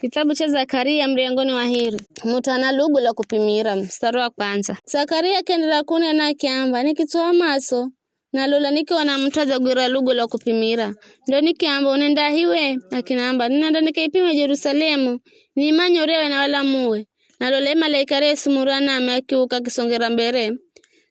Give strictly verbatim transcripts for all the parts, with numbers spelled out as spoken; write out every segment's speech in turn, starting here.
Kitabu cha Zakaria muriyangoni wa hiri, mut'u ana lugu la kupimira, mstari wa kwanza. Zakaria akienderera kunena akiamba, nikitsowa matso, na lola nikiona mut'u adzagwira lugu la kupimira. Ndo nikiamba, unenda hiwe? Akinamba, ninenda nikaipime Jerusalemu, nimanye uryawe na wala muwe. Na lola ye malaika ariyesumurira nami akiuka akisongera mbere,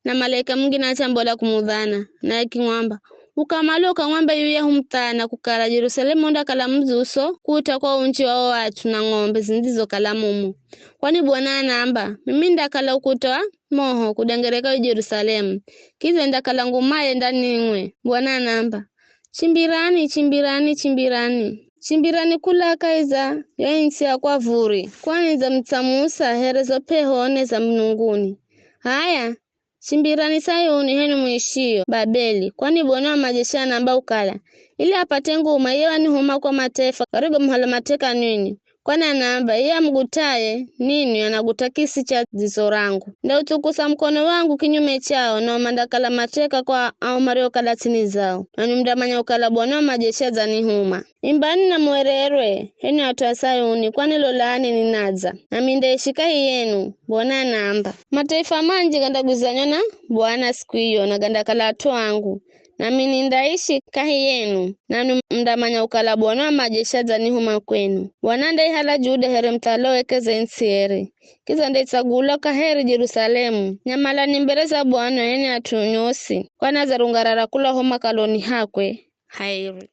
na malaika mungine achambola kumudhana, naye akimwamba, ukamala ukamwambe yuyahu muthana kukala Jerusalemu undakala mudzi uso kuta kwa unji wa o at'u na ng'ombe zindzizokala mumo. Kwani Bwana anamba, mimi ndakala ukuta wa moho kudengereka yo Jerusalemu, kidza ndakala ngumaye ndanimwe. Bwana anamba, chimbirani, chimbirani, chimbirani. Chimbirani kula kahi za yo ntsi ya kwa vuri, kwani za mutsamusa here zo p'eho nne za mnunguni. Haya, chimbirani Sayuni henu muishio Babeli, kwani Bwana wa majeshi anaamba ukala, ili apate nguma iye wanihuma kwa mataifa karigo muhala mateka ninwi. Kwani anaamba, iye amugutaye ninwi anaguta kisi cha dziso rangu. Ndautsukusa mukono wangu kinyume chao, nao mandakala mateka kwa ao mariokala ts'ini zao. Nanwi mundamanya ukala Bwana wa majeshi adzanihuma. Imbani na muererwe, henu at'u a Sayuni, kwani lolani ninadza, nami ndaishi kahi yenu, Bwana anaamba. Mataifa manji gandagwizanywa na Bwana siku iyo, na gandakala at'u angu, nami nindaishi kahi yenu, nanwi mundamanya ukala Bwana wa majeshi adzanihuma kwenu. Bwana andaihala Juda here muthalo wekeze ntsi here, kidza andaitsagula kaheri Jerusalemu. Nyamalani mbere za Bwana, enwi at'u nyosi, kwani adzarungarara kula ho makaloni hakwe hairi.